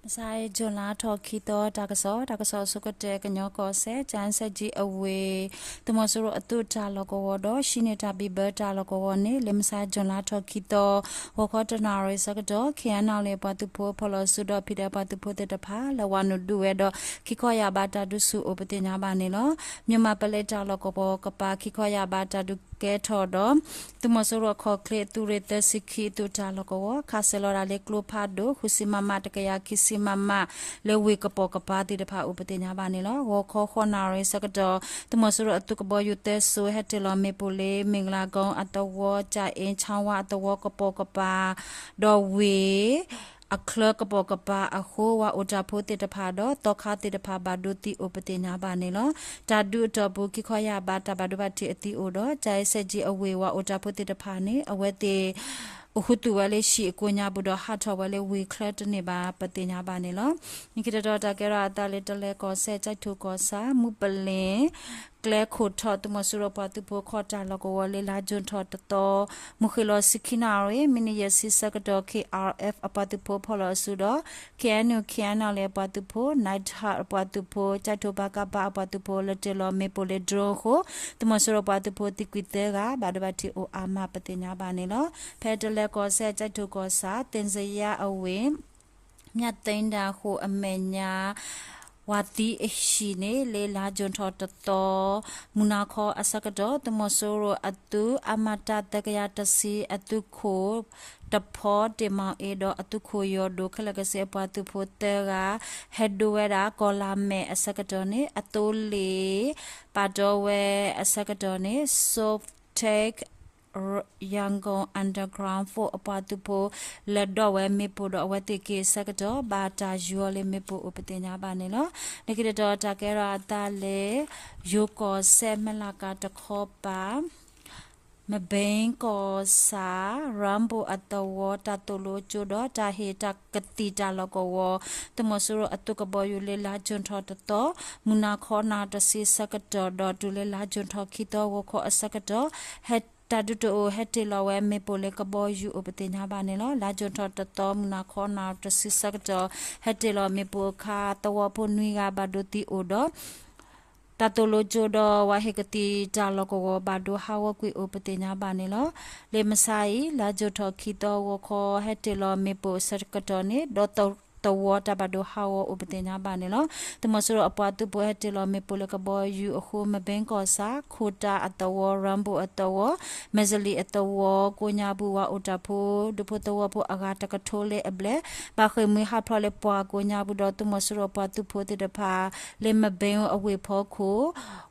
မဆါအံၤ June လါထီၣ်ခံသီ တၢ်ကစီၣ်, တၢ်ကစီၣ်အဆိကတၢၢ် ကညီကီၢ်စဲၣ် ကၠၣ်စဲၣ်ကၠံအဝ့ၢ် သုးမီၤစိရိၤအသုးတၢ်လီၢ်ကဝီၤဒီး ဟံးန့ၢ်တၢ်ဘံၣ်ဘၢတၢ်လီၢ်ကဝီၤန့ၣ် လၢမဆါ June လါထီၣ်ခံသီ ဂီၤခီတနၣ်ရံၣ်ဆၢကတီၢ် ခ့ၣ်အဲၣ်နီၣ်လ့ၣ် အပှၤသုးဖိအဖီၣ်လီၤစုဒီး ဖံးဒဲးအပှၤသုးဖိသ့ၣ်တဖၣ် လဲၤဝးနုာ်ဒုးဝဲဒီး ခံခီယာ်ဘးတၢ်ဒုးဆူၣ်အိၣ်ပသ့ၣ်ညါဘၣ်န့ၣ်လီၤ. မၠိၣ်မးပလဲတၢ်လီၢ်ကဝီၤကပၤ ခံခီယာ်ဘးတၢ်ဒုးကဲထီၣ်ဒီး သုးမီၤစိရိၤအခီၣ်ချ့ သုးရ့ၣ်သၢဆံခံအသုးတၢ်လီၢ်ကဝီၤ ခးစဲၤလီၤဒၣ်လၢကျိဖးဒိၣ် ဃုဆံ မမ တကယၤခံဆံ မမ လၢဝ့ၢ်ကပိာ်ကပၤသ့ၣ်တဖၣ်အိၣ်ပသ့ၣ်ညါဘၣ်န့ၣ်လီၤ. ဂီၤခီဃိးနၣ်ရံၣ်ဆၢကတီၢ် သုးမီၤစိရိၤအသုးကဘီယူၤသၢစိၤ ဟဲတ့ၢ်လီၤမ့ၣ်ပိၢ်လၢ မ့ၣ်ကလၤကီအသဝီ ကၠၣ်အ့ ဆၣ်ဝါအသဝီကပိာ်ကပၤ ဒီးဝ့ၢ် အချၢကပိာ်ကပၤအဃိ ဝၤအိၣ်တၢ်ဖိသ့ၣ်တဖၣ်ဒီး သီခါသ့ၣ်တဖၣ်ဘၣ်ဒိသံအိၣ်ပသ့ၣ်ညါဘၣ်န့ၣ်လီၤ. တၢ်ဒုးအတီၢ်ပူၤ ခံခီယာ်ဘးတၢ်ဘၣ်ဒိဘၣ်ထံးအသံအိၣ်ဒီး ကၠၣ်အ့စဲးကၠံအဝ့ၢ် ဝၤအိၣ်တၢ်ဖိသ့ၣ်တဖၣ်န့ၣ် အဝဲသ့ၣ် အိၣ်ဃုသူၣ်ဝဲလၢဟံၣ်အကိးညါပူၤဒီး ဟးထီၣ်ဝဲလၢဝ့ၢ်ချၢတန့ၢ်ဘၣ် ပသ့ၣ်ညါဘၣ်န့ၣ်လီၤ. နံၣ်ခံတတီၤတၢ်ကဲထီၣ်အသးလၢ တလဲၤကီၢ်စဲၣ် ကၠဲးထိၣ်ကီၢ်ဆၣ် မူပလ့ၣ် ကျဲခိၣ်ထီၣ် သုးမီၤစိရိၤပှၤသုးဖိခီၣ်တၢ်လီၢ်ကဝီၤလၢ လါ June ထီၣ်တသီ မုၢ်ဃ့ၢ်လီၤဆံခံနၣ်ရံၣ် မံးနံးယဲၢ်ဆံဆၢကတီၢ် ခ့ၣ်အဲၣ်အီၣ်အီၣ်အ့ၣ် အပှၤသုးဖိဖီၣ်လီၤအစုဒီး ခ့ၣ်အဲၣ်ယူၣ် ခ့ၣ်အဲၣ်နီၣ်လ့ၣ်အပှၤသုးဖိ နဲးထၢၣ်အပှၤသုးဖိ ကၠဲးထိၣ် ပကဖ အပှၤသုးဖိ လဲၤတ့ၢ်လီၤမ့ၣ်ပိၢ်လၢ drone အဃိ သုးမီၤစိရိၤပှၤသုးဖိသံကွံာ်သၢဂၤ ဘၣ်ဒိဘၣ်ထံးအိၣ်အါမးပသ့ၣ်ညါဘၣ်န့ၣ်လီၤ. ဖဲတလဲၤကီၢ်စဲၣ် ကၠဲးထိၣ်ကီၢ်ဆၣ် သ့ၣ်စယါအဝ့ၢ် မၠၣ်သိဒၣ်ဃိၣ်အမဲာ်ညါ ဝၤသံအဟံၣ်န့ၣ် လၢလါ June ထီၣ်တသီ မုၢ်နၤခီအဆၢကတီၢ် သုးမီၤစိရိၤအသုး အမတ သၢကယၤတဆံ အသုးခိၣ်တဖီ တ့ၢ်မီၣ်အ့ဒီး အသုးခိၣ်ယီၢ်ဒိၣ် ခဲလၢာ်ကစ့အပှၤသုးဖိသၢဂၤ ဟဲဒိဝဲဒၣ် ကီၢ်လါမဲာ်အဆၢကတီၢ်န့ၣ် အသိလ့ၣ် ပာ်တီဝဲအဆၢကတီၢ်န့ၣ် Softac Yangon Underground Force အပှၤသုးဖိ လဲၤဒီးဝဲမ့ၣ်ပိၢ်ဒီး အဝဲသ့ၣ်က့ၤအဆၢကတီၢ် ဘၣ်တၢ်ယူၤအီၤလၢမ့ၣ်ပိၢ်အိၣ်ပသ့ၣ်ညါဘၣ်န့ၣ်လီၤ. လၢခံတတီၤတၢ်ကဲထီၣ်အသးလၢ ယိၤကီၢ်စဲၣ် မဲၢ်လးကၤတခီပၤ မဘ့ကီၢ်ဆၣ် ရၣ်ဘိၣ်အသဝီ တၢ်သိၣ်လိကၠိဒီး တၢ်ဟ့ၣ်တၢ်ကသံၣ်တၢ်လီၢ်ကဝီၤ သုးမီၤစိရိၤအသုးကဘီယူၤလၢ လါ June ထီၣ်တသီ မုၢ်နၤခီနၣ်ရံၣ်တဆံဆၢကတီၢ်ဒီး တုၤလၢလါ June ထီၣ်ခံသီ ဂီၤခီအဆၢကတီၢ် ဟဲ တၢ်ဒုးတအိၣ် ဟဲတ့ၢ်လီၤဝဲမ့ၣ်ပိၢ်လၢကဘီယူၤအိၣ်ပသ့ၣ်ညါဘၣ်န့ၣ်လီၤ. လါ June ထီၣ်တသီ မုၢ်နၤခီနၣ်ရံၣ်တဆံဆၢကတီၢ် ဟဲတ့ၢ်လီၤမ့ၣ်ပိၢ်အခါ သဝီဖိနွံဂၤဘၣ်ဒိသံအိၣ်ဒီး တၢ်သိၣ်လိကၠိဒီး ဝၤဟ့ၣ်ကသံၣ်တၢ်လီၢ်ကဝီၤဘၣ်ဒိဟးဂီၤကွံာ်အိၣ်ပသ့ၣ်ညါဘၣ်န့ၣ်လီၤ. လၢမဆါအံၤ လါ June ထီၣ်ခံသီ ဂီၤခီ ဟဲတ့ၢ်လီၤမ့ၣ်ပိၢ်အဆၢကတီၢ်န့ၣ် ဒီးသဝီတၢ်ဘၣ်ဒိဟးဂီၤအိၣ်ပသ့ၣ်ညါဘၣ်န့ၣ်လီၤ. သုးမီၤစိရိၤအပှၤသုးဖိဟဲတ့ၢ်လီၤမ့ၣ်ပိၢ်လၢကဘီယူၤအဃိ မဘ့ကီၢ်ဆၣ် ခိၣ်တၢ်အသဝီ ရၣ်ဘိၣ်အသဝီ မဲၢ်စလံၣ်အသဝီ ကိးညါပူၤ ဝၤအိၣ်တၢ်ဖိ ဒူဖိသဝီဖိအဂၤတကထိလၢအဘျဲၣ် ဘၣ်ဃ့ၢ်မှံဟးဖျိးလၢပှၤကိးညါပူၤဒီး သုးမီၤစိရိၤပှၤသုးဖိသ့ၣ်တဖၣ် လၢမဘ့အဝ့ၢ်ဖီခိၣ်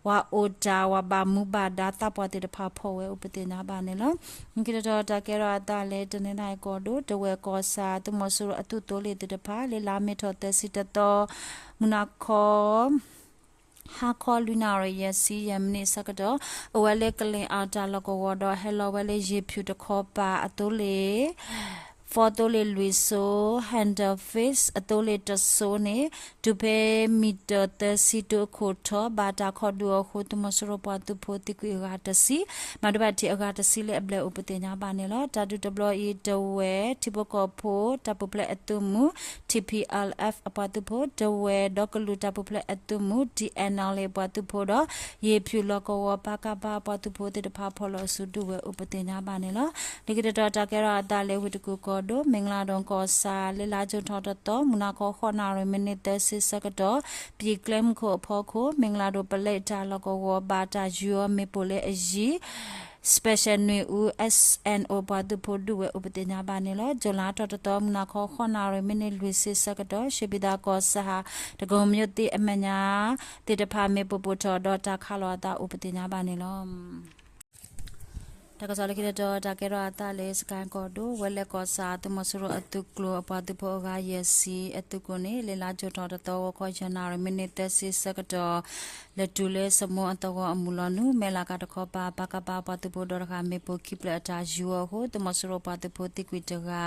ဝၤအိၣ်တၢ် ဝၤဘၣ်မူဘၣ်ဒါသးပှၢ်သ့ၣ်တဖၣ်ဖီၣ်ဝဲအိၣ်ပသ့ၣ်ညါဘၣ်န့ၣ်လီၤ. လၢခံတတီၤတၢ်ကဲထီၣ်အသးလၢ တနီသရံၣ်ကီၢ်ဒိၣ် တဝဲၢ်ကီၢ်ဆၣ် သုးမီၤစိရိၤအသုးသိလ့ၣ်သ့ၣ်တဖၣ် လၢလါမ့ၤထီၣ်သၢဆံတသီ မုၢ်နၤခီ ဟါခီလွံၢ်နၣ်ရံၣ်ယဲၢ်ဆံယဲၢ်မံးနံးဆၢကတီၢ် အိၣ်ဝဲလၢကလ့ၣ်အါတၢ်လီၢ်ကဝီၤဒီး ဟဲလီၤဝဲလၢယ့ၣ်ဖၠူၣ်တခီပၤအသိလ့ၣ် ဖီသိလ့ၣ်လွံၢ်စိ Handle Fist အသိလ့ၣ်တစိန့ၣ် တုၤဖဲမံၤတၢၢ်သၢဆံတုၤအခိၣ်ထီၣ် ဘၣ်တၢ်ခီၣ်ဒုးအီၤအဃိ သုးမီၤစိရိၤပှၤသုးဖိသံကွံာ်အဂၤတဆံ မၤဒိဘၣ်ထံးအဂၤတဆံလၢအဘျဲၣ်အိၣ်ပသ့ၣ်ညါဘၣ်န့ၣ်လီၤ. တၢ်ဒုးတဘျီအံၤ တဝဲၢ်ထံဖိကီၢ်ဖိ တၢ်ပူၤဖျဲးအသုးမုၢ် T P L F အပှၤသုးဖိ တဝဲၢ်ဒီကလုာ်တၢ်ပူၤဖျဲးအသုးမုၢ် T N L A အပှၤသုးဖိဒီး ယ့ၣ်ဖၠူၣ်လီၢ်ကဝီၤ ပကဖ အပှၤသုးဖိသ့ၣ်တဖၣ်ဖီၣ်လီၤအစုဒုးဝဲအိၣ်ပသ့ၣ်ညါဘၣ်န့ၣ်လီၤ. လၢခံတတီၤတၢ်ကဲထီၣ်အသးလၢဝ့ၢ်တကူၣ်ကီၢ်ဒိၣ် မ့ၣ်ကလၤဒိၣ်ကီၢ်ဆၣ် လၢလါ June ထီၣ်တသီ မုၢ်နၤခီဃိးနၣ်ရံၣ်မံးနံးသၢဆံဆၢကတီၢ် ပံာ်ကျဲမုၢ်ခိၣ်အဖီခိၣ် မ့ၣ်ကလၤဒိၣ်ပလဲတၢ်လီၢ်ကဝီၤ ဘၣ်တၢ်ယူၤအီၤမ့ၣ်ပိၢ်လၢအယံၤ Special နွံအူ S N O ပှၤသုးဖိဒုးဝဲအိၣ်ပသ့ၣ်ညါဘၣ်န့ၣ်လီၤ. ကၠူၤလါထီၣ်တသီ မုၢ်နၤခီဃိးနၣ်ရံၣ်မံးနံးလွံၢ်ဆံဆၢကတီၢ် ရှ့ဘံသးကီၢ်ဆၣ် တကီၢ်မံၤသ့ၣ်အမဲာ်ညါသ့ၣ်တဖၣ် မ့ၣ်ပိၢ်ပိၢ်ထီၣ်ဒီးတၢ်ခးလီၤအသးအိၣ်ပသ့ၣ်ညါဘၣ်န့ၣ်လီၤ. တၢ်ကစီၣ်လၢခံတတီၤ တၢ်ကဲထီၣ်အသးလၢ စကဲၣ်ကီၢ်ဒိၣ် ဝဲလဲၣ်ကီၢ်ဆၣ် သုးမီၤစိရိၤအသုးကျိၤအပှၤသုးဖိအဂၤယဲၢ်ဆံ အသုးကျိၤန့ၣ် လၢလါ June ထီၣ်တသီ ဂီၤခီယဲၢ်နၣ်ရံၣ်မံးနံးသၢဆံဆၢကတီၢ် လဲၤတုၤလၢစမိၢ်အသဝီအမုၢ်လီၤနုာ် မဲၢ်လးကၤတခီပၤ ပကဖ အပှၤသုးဖိဒီတဂၤ မ့ၣ်ပိၢ်ခံဖျၢၣ်အတၢ်ယူၤအီၤအဃိ သုးမီၤစိရိၤပှၤသုးဖိသံကွံာ်တဂၤ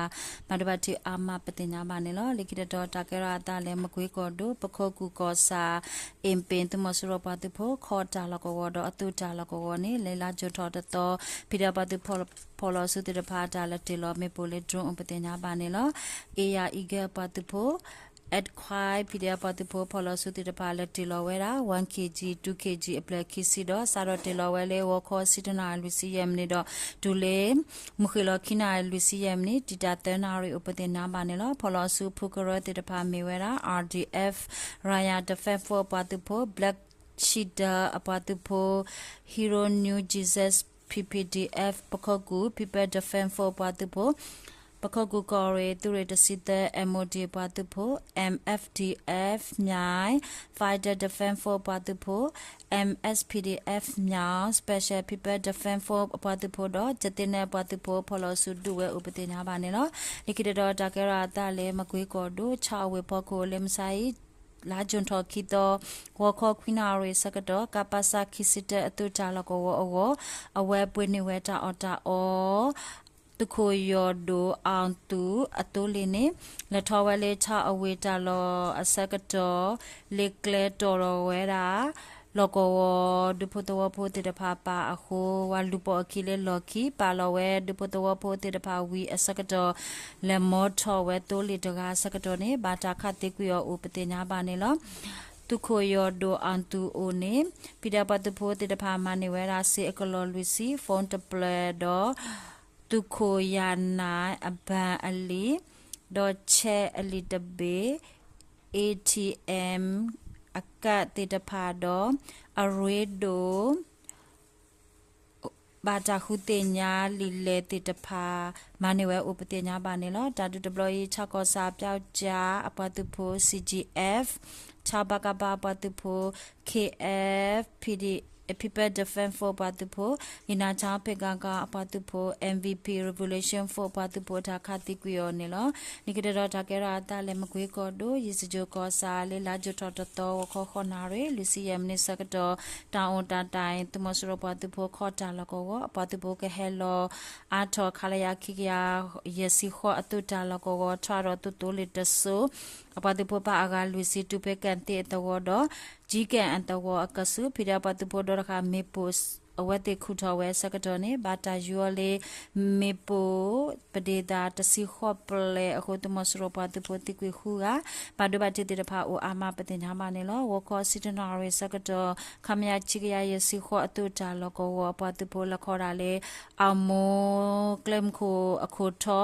မၤဒိဘၣ်ထံးအါမးပသ့ၣ်ညါဘၣ်န့ၣ်လီၤ. လၢခံတတီၤ တၢ်ကဲထီၣ်အသးလၢ မကွ့ကီၢ်ဒိၣ် ပခိၣ်ကူၣ်ကီၢ်ဆၣ် အ့ၣ်ပ့ၣ် သုးမီၤစိရိၤပှၤသုးဖိ ခီတၢ်လီၢ်ကဝီၤဒီးအသုးတၢ်လီၢ်ကဝီၤန့ၣ် လၢလါ June ထီၣ်တသီ ဖံးဒဲးပှၤသုးဖီၣ်လီၤစုသ့ၣ်တဖၣ် တၢ်လဲၤတ့ၢ်လီၤမ့ၣ်ပိၢ်လၢ drone အိၣ်ပသ့ၣ်ညါဘၣ်န့ၣ်လီၤ. အ့ၣ်ယၣ်အံၤကဲပှၤသုးဖိ အဲးခွဲ ပံၤဒဲး အပှၤသုးဖိဖီၣ်လီၤဆူသ့ၣ်တဖၣ် လဲၤတ့ၢ်လီၤဝဲဒၣ် one K G two K G အဖျၢၣ်ခံဆံဒီး စးထီၣ်တ့ၢ်လီၤဝဲလၢ ဂီၤခီဆံတၢနၣ်ရံၣ်လွံၢ်ဆံယဲၢ်မံးနံးဒီး တုၤလၢ မုၢ်ဃ့ၢ်လီၤခံနၣ်ရံၣ်လွံၢ်ဆံယဲၢ်မံးနံး တံာ်တာ်သၢနၣ်ရံၣ်အိၣ် ပသ့ၣ်ညါဘၣ်န့ၣ်လီၤ. ဖီၣ်လီၤဆူအဖုကရၢသ့ၣ်တဖၣ်မ့ၢ်ဝဲဒၣ် R D F, Rayan Defense Force အပှၤသုးဖိ, Black Shield အပှၤသုးဖိ, Hero New Jesus, P P D F ပခိၣ်ကူၣ်, People Defense Force အပှၤသုးဖိ, ပခိၣ်ကူၣ်ကီၢ်ရ့ၣ် သုးရ့ၣ်တဆံသၢ M O D အပှၤသုးဖိ, M F D F မၠၣ်, Fighter Defense Force အပှၤသုးဖိ, M S P D F မၠၣ်, Special People Defense Force အပှၤသုးဖိဒီး ကသ့ၣ်နဲၣ် အပှၤသုးဖိ ဖီၣ်လီၤဆူဒုးဝဲအိၣ် ပသ့ၣ်ညါဘၣ်န့ၣ်လီၤ. လၢခံတတီၤ တၢ်ကဲထီၣ်အသးလၢ မကွ့ကီၢ်ဒိၣ် ဆၣ်အဝ့ၢ်ဖီခိၣ် လၢမဆါအံၤ လါကၠူၣ်ထီၣ်ခံသီ ဂီၤခီခွံနၣ်ရံၣ်ဆၢကတီၢ် ကပစ ခံဆံတၢ အသုးတၢ်လီၢ်ကဝီၤအဂီၢ် အဝဲပှ့ၤန့ၢ်ဝဲတၢ်အီၣ်တၢ်အီ သုးခိၣ်ယီၢ်ဒိၣ် အောင်သူ အသိလ့ၣ်န့ၣ် လဲၤထီၣ်ဝဲလၢဆၣ်အဝ့ၢ်တၢ်လီၢ်အဆၢကတီၢ် လၢကျဲတီၢ်လီၤဝဲဒၣ် လီၢ်ကဝီၤ ဒူဖိသဝီဖိသ့ၣ်တဖၣ်ပာ်အဃိ ဝၤလူၤပိာ်အခံလၢလီၢ်ခံ ပာ်လီၤဝဲဒူဖိသဝီဖိသ့ၣ်တဖၣ်ဝံၤအဆၢကတီၢ် လဲၤမီထီၣ်ဝဲသိလ့ၣ်တဂၤအဆၢကတီၢ်န့ၣ် ဘၣ်တၢ်ခးသံကွံာ်အီၤအိၣ် ပသ့ၣ်ညါဘၣ်န့ၣ်လီၤ. သုးခိၣ်ယီၢ်ဒိၣ် အောင်သူ အအိၣ်န့ၣ် ဖံးဒဲးပှၤသုးဖိသ့ၣ်တဖၣ်မၤန့ၢ်ဝဲဒၣ် စ့အကလီၢ်လွံၢ်ဆံ, phone တဖျၢၣ်ဒီး သုးခိၣ်ယၤနၢ် အဘဏ်အလံာ် ဒီး cheque အလံာ်တဘ့ၣ်, A T M အကဒ်သ့ၣ်တဖၣ်ဒီး အရ့ဒိၣ် ဘၣ်တၢ်ဃုသ့ၣ်ညါလံာ်လဲၢ်သ့ၣ်တဖၣ် မၤန့ၢ်ဝဲအိၣ် ပသ့ၣ်ညါဘၣ်န့ၣ်လီၤ. တၢ်ဒုးတဘျီအံၤ ဆၣ်ကီၢ်ဆၣ် ပျီကၠၣ် အပှၤသုးဖိ, C G F, ဆၣ် ပကဖ အပှၤသုးဖိ, K F, People Defense Force အပှၤသုးဖိ, အ့နၢ်ဆၣ် ဖ့ကၤကၤ အပှၤသုးဖိ, M V P Revolution Force အပှၤသုးဖိ တၢ်ခးသံကွံာ်အီၤန့ၣ်လီၤ. လၢခံတတီၤ တၢ်ကဲထီၣ်အသးလၢ မကွ့ကီၢ်ဒိၣ် ယံၤစကၠိၤကီၢ်ဆၣ် လၢလါကၠူၣ်ထီၣ်တသီ ဂီၤခီဃိးနၣ်ရံၣ် လွံၢ်ဆံယဲၢ်မံးနံးဆၢကတီၢ် တၢ်အိၣ်တၢ်တၢ်အံၤ သုးမီၤစိရိၤပှၤသုးဖိခီတၢ်လီၢ်ကဝီၤ အပှၤသုးဖိကဟဲလီၤအါထီၣ် ခလရ ခံကယၤယဲၢ်ဆံဃိး အသုးတၢ်လီၢ်ကဝီၤ ထီၣ်ဒီးသုးသိလ့ၣ်တစိၤ အပှၤသုးဖိပာ်အဂၤလွံၢ်ဆံ တုၤဖဲကၣ်သ့ၣ်အသဝီဒီး ကၠံကၣ်အသဝီအကဆူး ဖံးဒဲးပှၤသုးဖိဒီတဂၤ မ့ၣ်ပိၢ် အဝဲသ့ၣ်ခူၣ်ထီၣ်ဝဲအဆၢကတီၢ်န့ၣ် ဘၣ်တၢ်ယူၤအီၤလၢ မ့ၣ်ပိၢ် ပဒ့သး တဆံဃိးပျဲၢ်အဃိ သုးမီၤစိရိၤပှၤသုးဖိသံကွံာ်ဃုဂၤ ဘၣ်ဒိဘၣ်ထံးသ့ၣ်တဖၣ်အိၣ်အါမး ပသ့ၣ်ညါဘၣ်န့ၣ်လီၤ. ဂီၤခီဆံတၢနၣ်ရံၣ်ဆၢကတီၢ် ခမရ ခံကယၤယဲၢ်ဆံဃိး အသုးတၢ်လီၢ်ကဝီၤ အပှၤသုးဖိလဲၤခီဒၣ်လၢ အမိၢ် ကျဲမုၢ်ခိၣ်အခိၣ်ထီ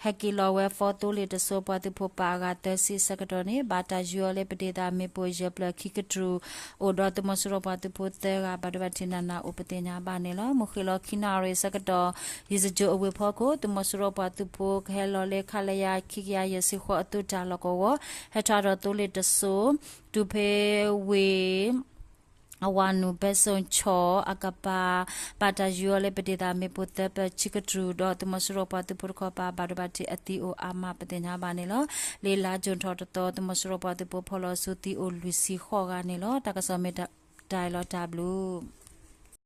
ဟဲက့ၤလီၤဝဲ four သိလ့ၣ်တစိၤ ပှၤသုးဖိပာ်အဂၤသၢဆံအဆၢကတီၢ်န့ၣ် ဘၣ်တၢ်ယူၤအီၤလၢ ပဒ့သး မ့ၣ်ပိၢ်ယဲၢ်ပျဲၢ်ခံကတြူၢ် အိၣ်ဒီးသုးမီၤစိရိၤပှၤသုးဖိသၢဂၤ ဘၣ်ဒိဘၣ်ထံးနးနးအိၣ် ပသ့ၣ်ညါဘၣ်န့ၣ်လီၤ. မုၢ်ဃ့ၢ်လီၤခံနၣ်ရံၣ်ဆၢကတီၢ် ယံၤစကၠိၤအဝ့ၢ်ဖီခိၣ် သုးမီၤစိရိၤပှၤသုးဖိကဟဲလီၤလၢ ခလရ ခံကယၤယဲၢ်ဆံဃိး အသုးတၢ်လီၢ်ကဝီၤ ဟဲထီၣ်ဒီးသိလ့ၣ်တစိၤ တုၤဖဲဝ့ၢ် အဝၤနုာ် ဘဲစိၣ်ဆီၣ်အကပၤ ဘၣ်တၢ်ယူၤအီၤလၢ ပဒ့သး မ့ၣ်ပိၢ်သၢပျဲၢ်ခံကတြူၢ် ဒီးသုးမီၤစိရိၤပှၤသုးဖိတခီပၤ ဘၣ်ဒိဘၣ်ထံးအသံအိၣ်အါမး ပသ့ၣ်ညါဘၣ်န့ၣ်လီၤ. လၢလါကၠူၣ်ထီၣ်တသီ သုးမီၤစိရိၤပှၤသုးဖိဖီၣ်လီၤဆူသံအိၣ်လွံၢ်ဆံဃိးဂၤန့ၣ်လီၤ. တၢ်ကစီၣ်မ့ၢ်တၢ်အံၤလီၤ တၢ်ဘျုး